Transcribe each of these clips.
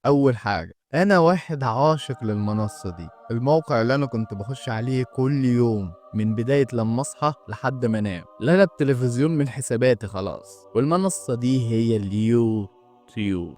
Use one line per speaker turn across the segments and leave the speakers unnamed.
أول حاجة، أنا واحد عاشق للمنصة دي، الموقع اللي أنا كنت بخش عليه كل يوم من بداية لما أصحى لحد ما أنام، لغى التلفزيون من حساباتي خلاص، والمنصة دي هي اليوتيوب.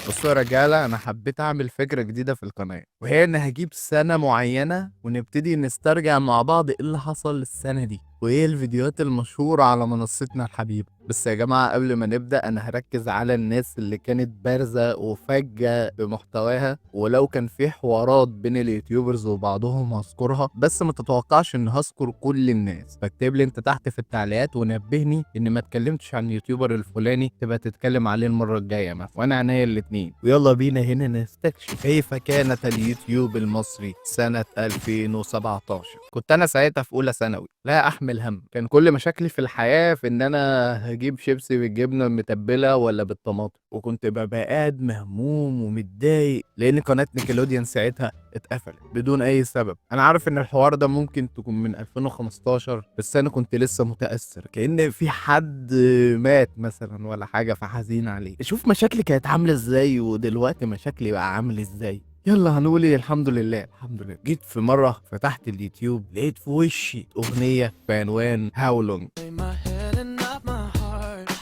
بصوا يا رجالة، أنا حبيت أعمل فكرة جديدة في القناة، وهي إن هجيب سنة معينة ونبتدي نسترجع مع بعض إيه اللي حصل السنة دي، وإيه الفيديوهات المشهورة على منصتنا الحبيبة. بس يا جماعة قبل ما نبدأ أنا هركز على الناس اللي كانت بارزة وفجة بمحتواها، ولو كان في حوارات بين ال YouTubers وبعضهم هذكرها، بس ما تتوقعش إن هذكر كل الناس. فاكتب لي أنت تحت في التعليقات ونبهني إن ما اتكلمتش عن ال YouTuber الفلاني تبقى تتكلم عليه المرة الجاية مثلا، وأنا عينيا الاتنين. ويلا بينا هنا نستكشف كيف كانت اليوتيوب المصري سنة 2017. كنت أنا ساعتها في أولى ثانوي، لا أحمل هم، كان كل مشاكلي في الحياة في إن أنا هجيب شيبسي بالجبنة المتبلة ولا بالطماطم، وكنت ببقى قاعد مهموم ومتضايق لأن قناة نيكلوديان ساعتها اتقفلت بدون أي سبب. أنا عارف إن الحوار ده ممكن تكون من 2015، بس أنا كنت لسه متأثر كأن في حد مات مثلا ولا حاجة فحزين عليه. شوف مشاكلي كانت عاملة إزاي ودلوقتي مشاكلي بقى عامل إزاي. يلا هنقول ايه، الحمد لله الحمد لله. جيت في مرة فتحت اليوتيوب لقيت في وشي أغنية بعنوان How Long.
My head and not my heart.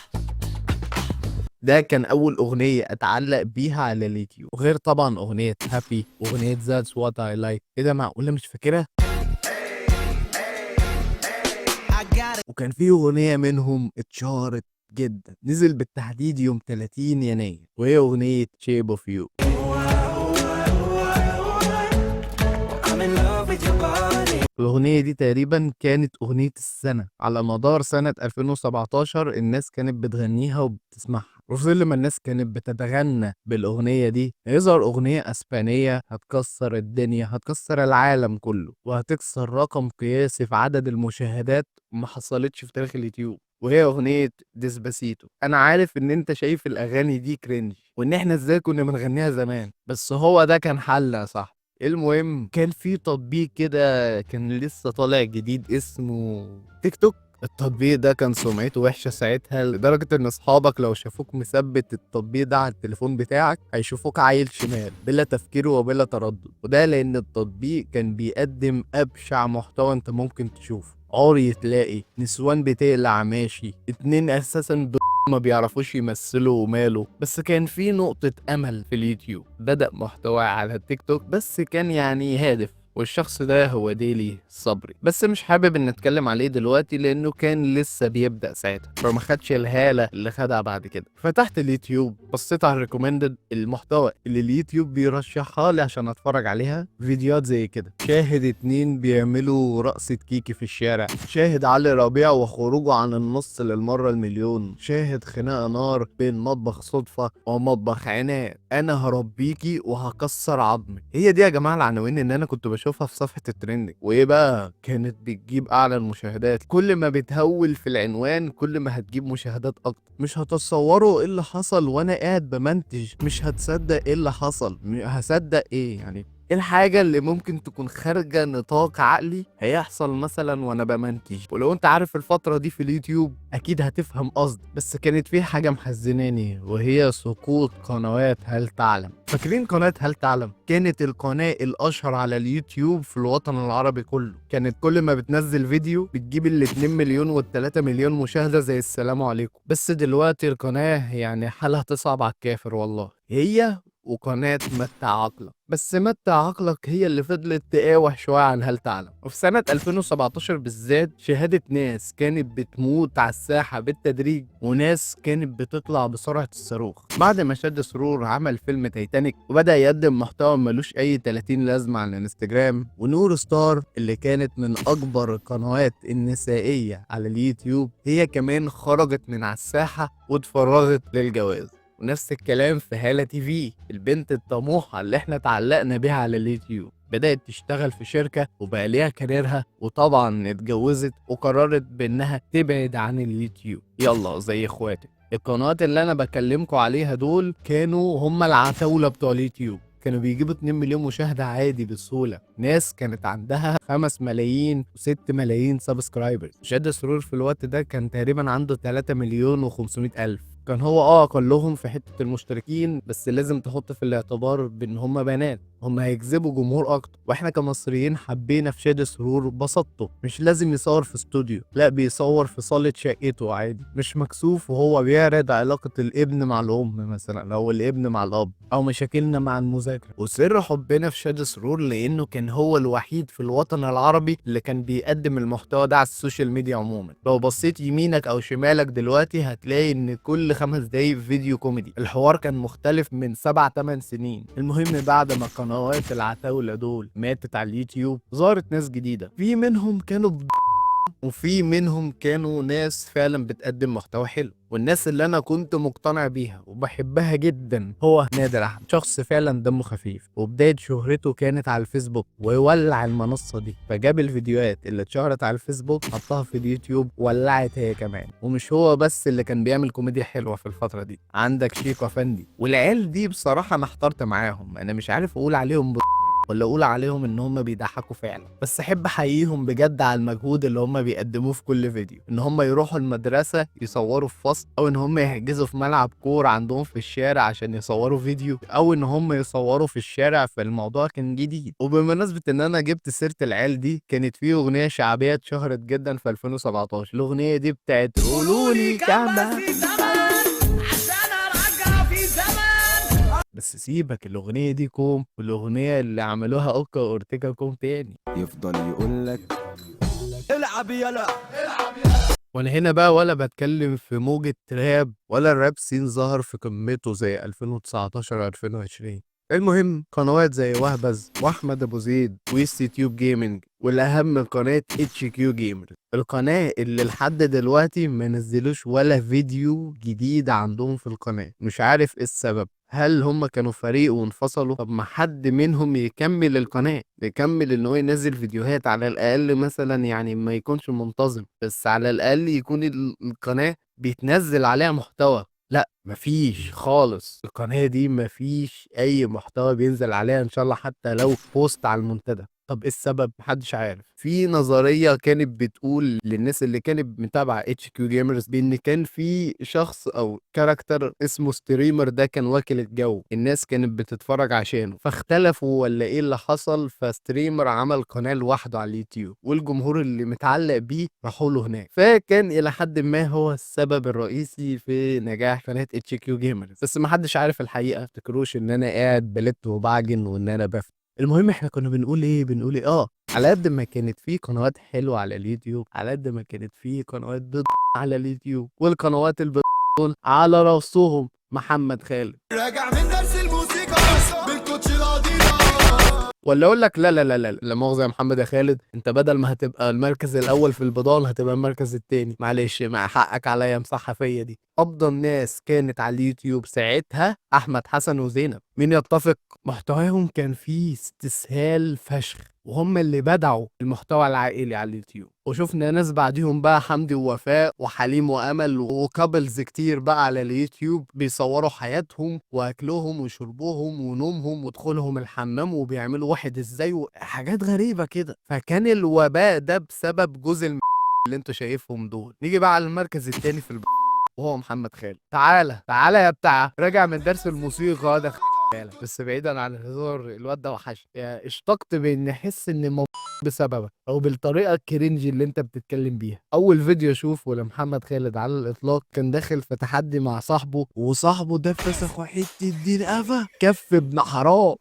ده كان أول أغنية أتعلق بيها على اليوتيوب، وغير طبعا أغنية Happy وأغنية That's What I Like. إيه ده، معقولة مش فاكرها؟
I got it.
وكان في أغنية منهم اتشهرت جدا، نزل بالتحديد يوم 30 يناير، وهي أغنية Shape of You.
I'm in love with your body.
الأغنية دي تقريبا كانت أغنية السنة على مدار سنة 2017، الناس كانت بتغنيها وبتسمعها. وفي ظل ما الناس كانت بتتغنى بالأغنية دي، يظهر أغنية أسبانية هتكسر الدنيا، هتكسر العالم كله، وهتكسر رقم قياسي في عدد المشاهدات ما حصلتش في تاريخ اليوتيوب، وهي أغنية ديسباسيتو. أنا عارف إن أنت شايف الأغاني دي cringe وإن إحنا إزاي كنا بنغنيها زمان، بس هو ده كان حل يا صاحبي. المهم كان في تطبيق كده كان لسه طالع جديد اسمه تيك توك. التطبيق ده كان سمعته وحشة ساعتها لدرجة إن أصحابك لو شافوك مثبت التطبيق ده على التليفون بتاعك هيشوفوك عيل شمال بلا تفكير وبلا تردد، وده لأن التطبيق كان بيقدم أبشع محتوى أنت ممكن تشوفه. عري تلاقي نسوان بتقلع ماشي، اتنين أساسا ما بيعرفوش يمثلوا وماله. بس كان في نقطة أمل في اليوتيوب، بدأ محتوى على التيك توك بس كان يعني هادف، والشخص ده هو ديلي صبري، بس مش حابب ان اتكلم عليه دلوقتي لانه كان لسه بيبدأ ساعتها، فما خدش الهالة اللي خدها بعد كده. فتحت اليوتيوب، بصيت على ال recommended، المحتوى اللي اليوتيوب بيرشحها لي عشان اتفرج عليها، فيديوهات زي كده: شاهد اتنين بيعملوا رقصة كيكي في الشارع، شاهد علي ربيع وخروجه عن النص للمرة المليون، شاهد خناقة نار بين مطبخ صدفة ومطبخ عناد، انا هربيكي وهكسر عظمك. هي دي يا جماعة العناوين اللي انا كنت بشوفها في صفحة ال trending، وايه بقى كانت بتجيب اعلى المشاهدات. كل ما بتهول في العنوان كل ما هتجيب مشاهدات اكتر. مش هتتصوروا ايه اللي حصل وانا قاعد بمنتج، مش هتصدق ايه اللي حصل. هصدق ايه يعني؟ ايه الحاجة اللي ممكن تكون خارجة نطاق عقلي هيحصل مثلا وانا بمنتج؟ ولو انت عارف الفترة دي في اليوتيوب اكيد هتفهم قصدي. بس كانت في حاجة محزناني، وهي سقوط قنوات هل تعلم. فاكرين قناة هل تعلم؟ كانت القناة الاشهر على اليوتيوب في الوطن العربي كله، كانت كل ما بتنزل فيديو بتجيب ال2 مليون وال3 مليون مشاهدة زي السلام عليكم. بس دلوقتي القناة يعني حالها تصعب على الكافر والله، هي وقناة متع عقلك. بس متع عقلك هي اللي فضلت تقاوح شوية عن هل تعلم. وفي سنة 2017 بالذات شهادة ناس كانت بتموت على الساحة بالتدريج، وناس كانت بتطلع بسرعة الصاروخ. بعد ما شد سرور عمل فيلم تايتانيك وبدأ يقدم محتوى ملوش أي 30 لازمة على الانستجرام، ونور ستار اللي كانت من أكبر القنوات النسائية على اليوتيوب هي كمان خرجت من على الساحة واتفرغت للجواز. ونفس الكلام في هالة تي في، البنت الطموحة اللي احنا اتعلقنا بيها على اليوتيوب، بدأت تشتغل في شركة وبقى ليها career ها، وطبعا اتجوزت وقررت بانها تبعد عن اليوتيوب. يلا زي اخواتك، القنوات اللي انا بكلمكم عليها دول كانوا هم العتاولة بتوع اليوتيوب، كانوا بيجيبوا 2 مليون مشاهدة عادي بسهولة. ناس كانت عندها 5 ملايين و6 ملايين subscribers. شاد سرور في الوقت ده كان تقريبا عنده 3 مليون و500 ألف. كان هو اقلهم في حتة المشتركين، بس لازم تحط في الاعتبار بان هم بنات، هم هيجذبوا جمهور اكتر، واحنا كمصريين حبينا في شادي سرور بساطته، مش لازم يصور في استوديو، لا بيصور في صالة شقته عادي، مش مكسوف وهو بيعرض علاقة الابن مع الام مثلا، او الابن مع الاب، او مشاكلنا مع المذاكرة. وسر حبنا في شادي سرور لانه كان هو الوحيد في الوطن العربي اللي كان بيقدم المحتوى ده على ال social media عموما. لو بصيت يمينك او شمالك دلوقتي هتلاقي ان كل 5 دقايق فيديو كوميدي. الحوار كان مختلف من 7 8 سنين. المهم بعد ما قنوات العتاولة دول ماتت على اليوتيوب، ظهرت ناس جديدة، في منهم كانوا وفي منهم كانوا ناس فعلا بتقدم محتوى حلو. والناس اللي انا كنت مقتنع بيها وبحبها جدا هو نادر احمد، شخص فعلا دمه خفيف، وبداية شهرته كانت على الفيسبوك وولع المنصة دي، فجاب الفيديوهات اللي اتشهرت على الفيسبوك حطها في اليوتيوب، ولعت هي كمان. ومش هو بس اللي كان بيعمل كوميديا حلوة في الفترة دي، عندك شيكو افندي والعيال دي. بصراحة انا احترت معاهم، انا مش عارف اقول عليهم ولا اقول عليهم ان هم بيضحكوا فعلا، بس احب احييهم بجد على المجهود اللي هم بيقدموه في كل فيديو، ان هم يروحوا المدرسة يصوروا في فصل، او ان هم يحجزوا في ملعب كورة عندهم في الشارع عشان يصوروا فيديو، او ان هم يصوروا في الشارع. فالموضوع كان جديد. وبمناسبة ان انا جبت سيره العيال دي، كانت في اغنية شعبية اتشهرت جدا في 2017، الاغنية دي بتاعت قولوا لي كام
في زمن عشان ارجع في زمن.
بس سيبك، الاغنية دي كوم والاغنية اللي عملوها اوكا واورتيجا كوم تاني.
يفضل يقول لك
العب يلا.
وانا هنا بقى ولا بتكلم في موجة trap ولا ال rap scene ظهر في قمته زي 2019 2020. المهم قنوات زي وهبز واحمد ابو زيد ويستي تيوب Gaming، والاهم قناة HQ Gamer، القناة اللي لحد دلوقتي ما نزلوش ولا فيديو جديد عندهم في القناة. مش عارف ايه السبب، هل هم كانوا فريق وانفصلوا؟ طب ما حد منهم يكمل القناة، يكمل ان هو ينزل فيديوهات على الاقل مثلا، يعني ما يكونش منتظم بس على الاقل يكون القناة بيتنزل عليها محتوى. لا مفيش خالص، القناة دي مفيش اي محتوى بينزل عليها ان شاء الله حتى لو post على المنتدى. طب ايه السبب؟ محدش عارف. في نظرية كانت بتقول للناس اللي كانت متابعة HQ Gamers بان كان في شخص او character اسمه streamer، ده كان واكل الجو، الناس كانت بتتفرج عشانه، فاختلفوا ولا ايه اللي حصل، ف streamer عمل قناة لوحده على اليوتيوب، والجمهور اللي متعلق بيه راحوا له هناك، فكان الى حد ما هو السبب الرئيسي في نجاح قناة HQ Gamers، بس محدش عارف الحقيقة. تفتكروش ان انا قاعد بلت وبعجن وان انا بفتي. المهم احنا كنا بنقول ايه؟ بنقول ايه؟ على قد ما كانت في قنوات حلوة على اليوتيوب، على قد ما كانت في قنوات بيض على اليوتيوب، والقنوات البيض دول على راسهم محمد خالد.
راجع من درس الموسيقى بالكوتشي القديمة.
ولا اقول لك لا لا لا لا لا مؤاخذة يا محمد يا خالد، انت بدل ما هتبقى المركز الاول في البضان هتبقى المركز التاني، معلش مع حقك عليا، مساحة فيا دي. افضل ناس كانت على اليوتيوب ساعتها احمد حسن وزينب، مين يتفق؟ محتواهم كان فيه استسهال فشخ، وهم اللي بدعوا المحتوى العائلي على اليوتيوب. وشفنا ناس بعديهم بقى، حمدي ووفاء وحليم وامل و couples كتير بقى على اليوتيوب بيصوروا حياتهم واكلهم وشربهم ونومهم ودخولهم الحمام وبيعملوا واحد ازاي وحاجات غريبة كده. فكان الوباء ده بسبب جوز اللي انتوا شايفهم دول. نيجي بقى على المركز التاني في وهو محمد خالد. تعالى تعالى يا بتاع راجع من درس الموسيقى ده بالك. بس بعيدا عن الهزار، الواد ده وحش يعني، اشتقت بان احس ان بسببك او بالطريقة ال cringe اللي انت بتتكلم بيها. اول فيديو اشوفه لمحمد خالد على الاطلاق كان داخل في تحدي مع صاحبه، وصاحبه ده فسخ حتة دين قفا كف ابن حرام.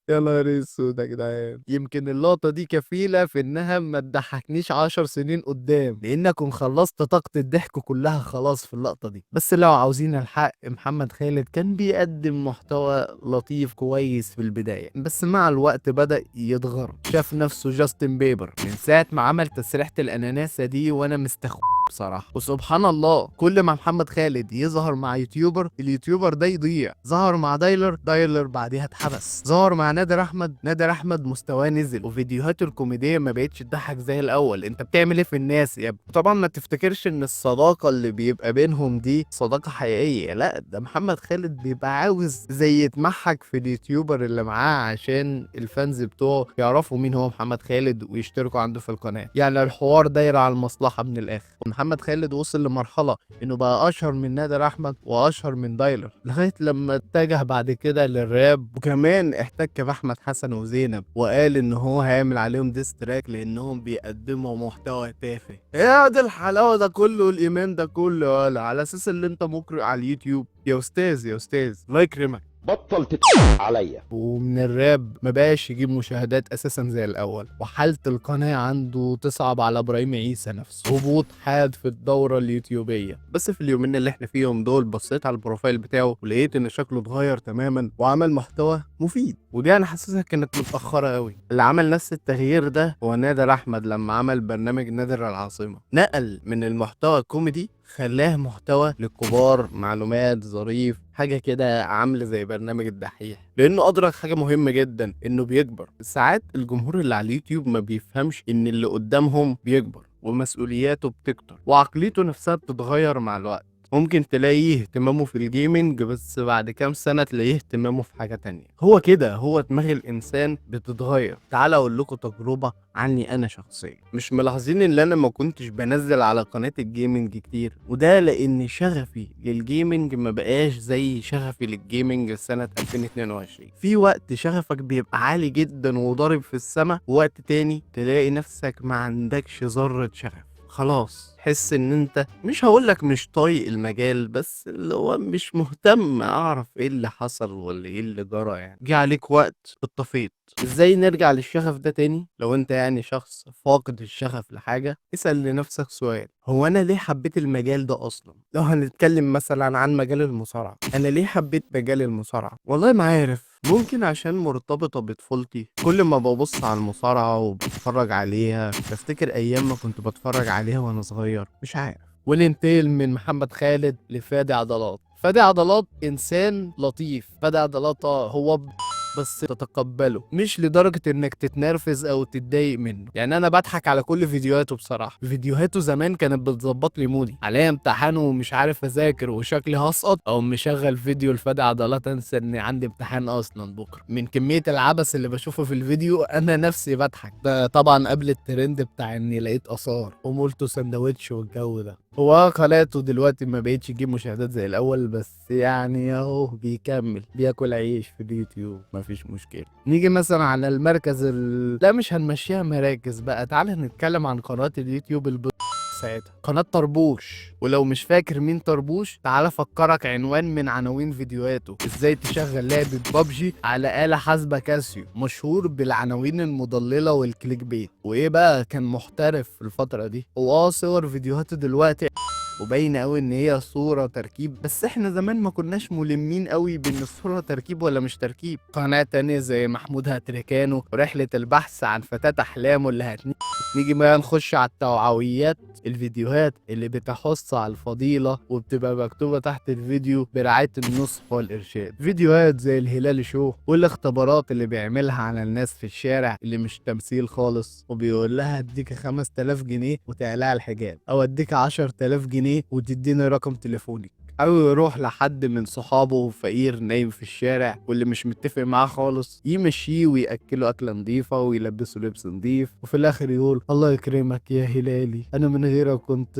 يا نهار اسود يا جدعان، يمكن اللقطة دي كفيلة في انها ما تضحكنيش 10 سنين قدام، لان اكون خلصت طاقة الضحك كلها خلاص في اللقطة دي. بس لو عاوزين الحق، محمد خالد كان بيقدم محتوى لطيف كويس في البداية، بس مع الوقت بدأ يتغر، شاف نفسه جاستن بيبر من ساعة ما عمل تسريحة الاناناسة دي، وانا مستخ بصراحة. وسبحان الله، كل ما محمد خالد يظهر مع YouTuber، ال YouTuber ده يضيع. ظهر مع دايلر، دايلر بعديها اتحبس. ظهر مع نادر احمد، نادر احمد مستواه نزل وفيديوهاته الكوميدية ما بقتش تضحك زي الاول. انت بتعمل ايه في الناس يا ابني؟ طبعا ما تفتكرش ان الصداقة اللي بيبقى بينهم دي صداقة حقيقية، لا، ده محمد خالد بيبقى عاوز زي يتمحك في ال YouTuber اللي معاه عشان ال fans بتوعه يعرفوا مين هو محمد خالد ويشتركوا عنده في القناة. يعني الحوار داير على المصلحة من الاخر. محمد خالد وصل لمرحلة انه بقى اشهر من نادر احمد واشهر من دايلر، لغاية لما اتجه بعد كده للراب، وكمان احتك باحمد حسن وزينب وقال ان هو هيعمل عليهم diss track لانهم بيقدموا محتوى تافه. ايه ده الحلاوة ده كله والايمان ده كله ولا على اساس ان انت مقرئ على اليوتيوب؟ يا استاذ يا استاذ الله يكرمك.
بطل عليا.
ومن الراب ما بقاش يجيب مشاهدات اساسا زي الاول، وحالة القناة عنده تصعب على ابراهيم عيسى نفسه، هبوط حاد في الدورة اليوتيوبية. بس في اليومين اللي احنا فيهم دول بصيت على ال profile بتاعه ولقيت ان شكله اتغير تماما وعمل محتوى مفيد، ودي انا حاسسها كانت متأخرة قوي. اللي عمل نفس التغيير ده هو نادر احمد لما عمل برنامج نادر العاصمة، نقل من المحتوى الكوميدي خلاه محتوى للكبار، معلومات، ظريف، حاجة كده عاملة زي برنامج الدحيح، لأنه أدرك حاجة مهمة جدا إنه بيكبر. ساعات الجمهور اللي على اليوتيوب ما بيفهمش إن اللي قدامهم بيكبر ومسؤولياته بتكتر وعقليته نفسها بتتغير مع الوقت. ممكن تلاقيه اهتمامه في ال gaming، بس بعد كام سنة تلاقيه اهتمامه في حاجة تانية. هو كده، هو دماغ الإنسان بتتغير. تعال أقول لكم تجربة عني أنا شخصيا. مش ملاحظين إن أنا ما كنتش بنزل على قناة ال gaming كتير؟ وده لأن شغفي لل gaming ما بقاش زي شغفي لل gaming سنة 2022. في وقت شغفك بيبقى عالي جدا وضارب في السما، ووقت تاني تلاقي نفسك ما عندكش ذرة شغف خلاص. حس ان انت مش هقولك مش طايق المجال، بس اللي هو مش مهتم اعرف ايه اللي حصل ولا ايه اللي جرى، يعني جه عليك وقت اتطفيت. ازاي نرجع للشغف ده تاني؟ لو انت يعني شخص فاقد الشغف لحاجة، اسأل لنفسك سؤال: هو انا ليه حبيت المجال ده اصلا؟ لو هنتكلم مثلا عن مجال المصارعة، انا ليه حبيت مجال المصارعة؟ والله ما عارف، ممكن عشان مرتبطة بطفولتي. كل ما ببص على المصارعة وبتفرج عليها بفتكر ايام ما كنت بتفرج عليها وانا صغير، مش عارف. وننتقل من محمد خالد لفادي عضلات. فادي عضلات انسان لطيف، فادي عضلات هو بس تتقبله، مش لدرجة انك تتنرفز او تتضايق منه. يعني انا بضحك على كل فيديوهاته بصراحة. فيديوهاته زمان كانت بتظبط لي مودي، عليا امتحان ومش عارف اذاكر وشكلي هسقط، او مشغل فيديو لفادي عضلات انسى ان عندي امتحان اصلا بكره. من كمية العبث اللي بشوفه في الفيديو انا نفسي بضحك. ده طبعا قبل الترند بتاع اني لقيت اثار ومولتو سندوتش والجو ده. هو قناته دلوقتي ما بقتش تجيب مشاهدات زي الاول، بس يعني اهو بيكمل بياكل عيش في اليوتيوب، مفيش مشكلة. نيجي مثلا على المركز لا مش هنمشيها مراكز بقى، تعالى نتكلم عن قناة اليوتيوب ساعتها، قناة طربوش. ولو مش فاكر مين طربوش، تعالى افكرك عنوان من عناوين فيديوهاته: ازاي تشغل لعبة بابجي على آلة حاسبة كاسيو. مشهور بالعناوين المضللة وال clickbait، وايه بقى، كان محترف في الفترة دي. هو صور فيديوهاته دلوقتي وباينه قوي ان هي صوره تركيب، بس احنا زمان ما كناش ملمين قوي بان الصورة تركيب ولا مش تركيب. قناة تانية زي محمود هاتريكانو ورحله البحث عن فتاة احلامه اللي نيجي بقى نخش على التوعويات، الفيديوهات اللي بتحث على الفضيلة وبتبقى مكتوبة تحت الفيديو برعاية النصح والإرشاد. فيديوهات زي الهلال شو والاختبارات اللي بيعملها على الناس في الشارع اللي مش تمثيل خالص، وبيقول لها اديك 5000 جنيه وتقلع الحجاب، او اديك 10000 جنيه وتديني رقم تليفونك، او يروح لحد من صحابه فقير نايم في الشارع واللي مش متفق معاه خالص، يمشيه ويأكله أكلة نظيفة ويلبسه لبس نظيف، وفي الآخر يقول الله يكرمك يا هلالي، أنا من غيرك كنت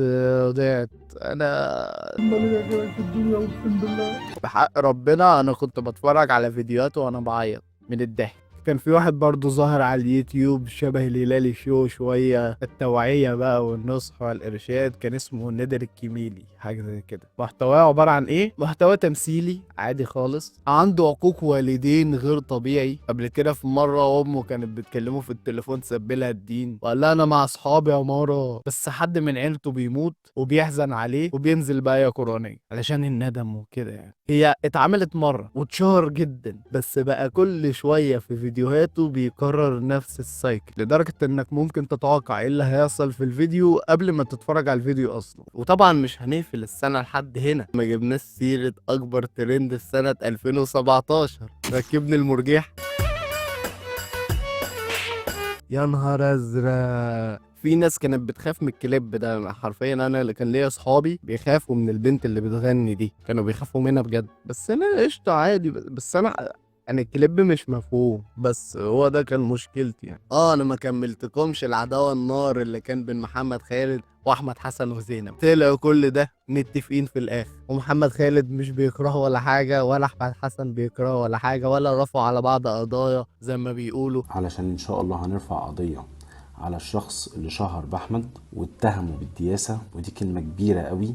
ضعت، أنا بحق ربنا أنا كنت بتفرج على فيديوهاته وأنا بعيط من الضحك. كان في واحد برضه ظاهر على اليوتيوب شبه الهلالي شو شوية، التوعية بقى والنصح والإرشاد، كان اسمه نادر الكميلي حاجة زي كده. محتواه عبارة عن إيه؟ محتوى تمثيلي عادي خالص، عنده عقوق والدين غير طبيعي. قبل كده في مرة أمه كانت بتكلمه في التليفون سبلها الدين وقال لها أنا مع أصحابي يا مارا، بس حد من عيلته بيموت وبيحزن عليه وبينزل بقى يا قرآنية علشان الندم وكده. يعني هي اتعملت مرة واتشهر جدا، بس بقى كل شوية في فيديوهاته بيكرر نفس ال cycle، لدرجة انك ممكن تتوقع ايه اللي هيحصل في الفيديو قبل ما تتفرج على الفيديو اصلا. وطبعا مش هنقفل السنة لحد هنا ما جبناش سيرة اكبر ترند في سنة 2017، ركبني المرجح. يا نهار ازرق، في ناس كانت بتخاف من الكليب ده حرفيا. انا اللي كان ليا اصحابي بيخافوا من البنت اللي بتغني دي، كانوا بيخافوا منها بجد، بس انا قشطه عادي. بس انا انا الكليب مش مفهوم، بس هو ده كان مشكلتي يعني. انا ما كملتكمش العداوة النار اللي كان بين محمد خالد واحمد حسن وزينب. طلعوا كل ده متفقين في الاخر، ومحمد خالد مش بيكرهه ولا حاجه، ولا احمد حسن بيكرهه ولا حاجه، ولا رفعوا على بعض قضايا زي ما بيقولوا.
علشان ان شاء الله هنرفع قضية على الشخص اللي شهر باحمد واتهمه بالدياسة، ودي كلمة كبيرة قوي.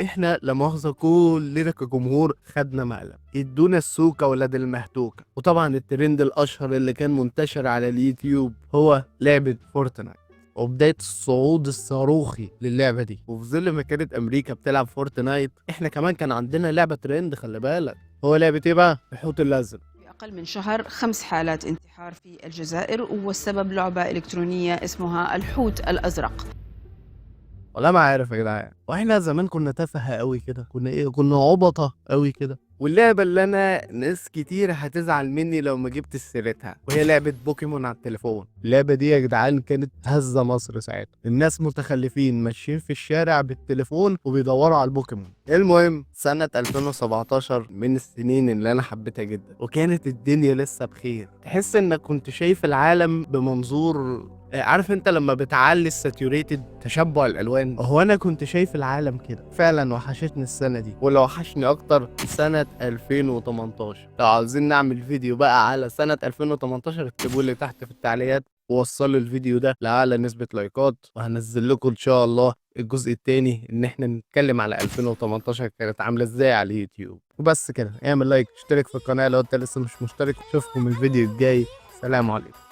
احنا لا مؤاخذة كلنا كجمهور خدنا مقلب، ادونا السوكه ولاد المهتوكه. وطبعا الترند الاشهر اللي كان منتشر على اليوتيوب هو لعبه فورتنايت، وبداية الصعود الصاروخي للعبة دي. وفي ظل ما كانت أمريكا بتلعب فورتنايت، احنا كمان كان عندنا لعبة ترند، خلي بالك. هو لعبة ايه بقى؟ الحوت الأزرق.
في أقل من شهر 5 حالات انتحار في الجزائر، والسبب لعبة إلكترونية اسمها الحوت الأزرق.
والله ما عارف يا جدعان، واحنا زمان كنا تافهة قوي كده، كنا ايه، كنا عبطة قوي كده. واللعبة اللي انا ناس كتير هتزعل مني لو ما جبت سيرتها، وهي لعبة بوكيمون على التليفون. اللعبة دي يا جدعان كانت هزة مصر ساعتها، الناس متخلفين ماشيين في الشارع بالتليفون وبيدوروا على البوكيمون. المهم سنة 2017 من السنين اللي انا حبيتها جدا، وكانت الدنيا لسه بخير. تحس انك كنت شايف العالم بمنظور، عارف انت لما بتعلي ال saturated تشبع الالوان، هو انا كنت شايف العالم كده فعلا. وحشتني السنة دي، ولو وحشني اكتر سنة 2018. لو عاوزين نعمل فيديو بقى على سنة 2018 اكتبوا لي تحت في التعليقات، ووصلوا الفيديو ده لاعلى نسبه لايكات، وهنزل لكم ان شاء الله الجزء الثاني ان احنا نتكلم على 2018 كانت عامله ازاي على اليوتيوب. وبس كده، اعمل like، اشترك في القناة لو انت لسه مش مشترك. اشوفكم الفيديو الجاي، سلام عليكم.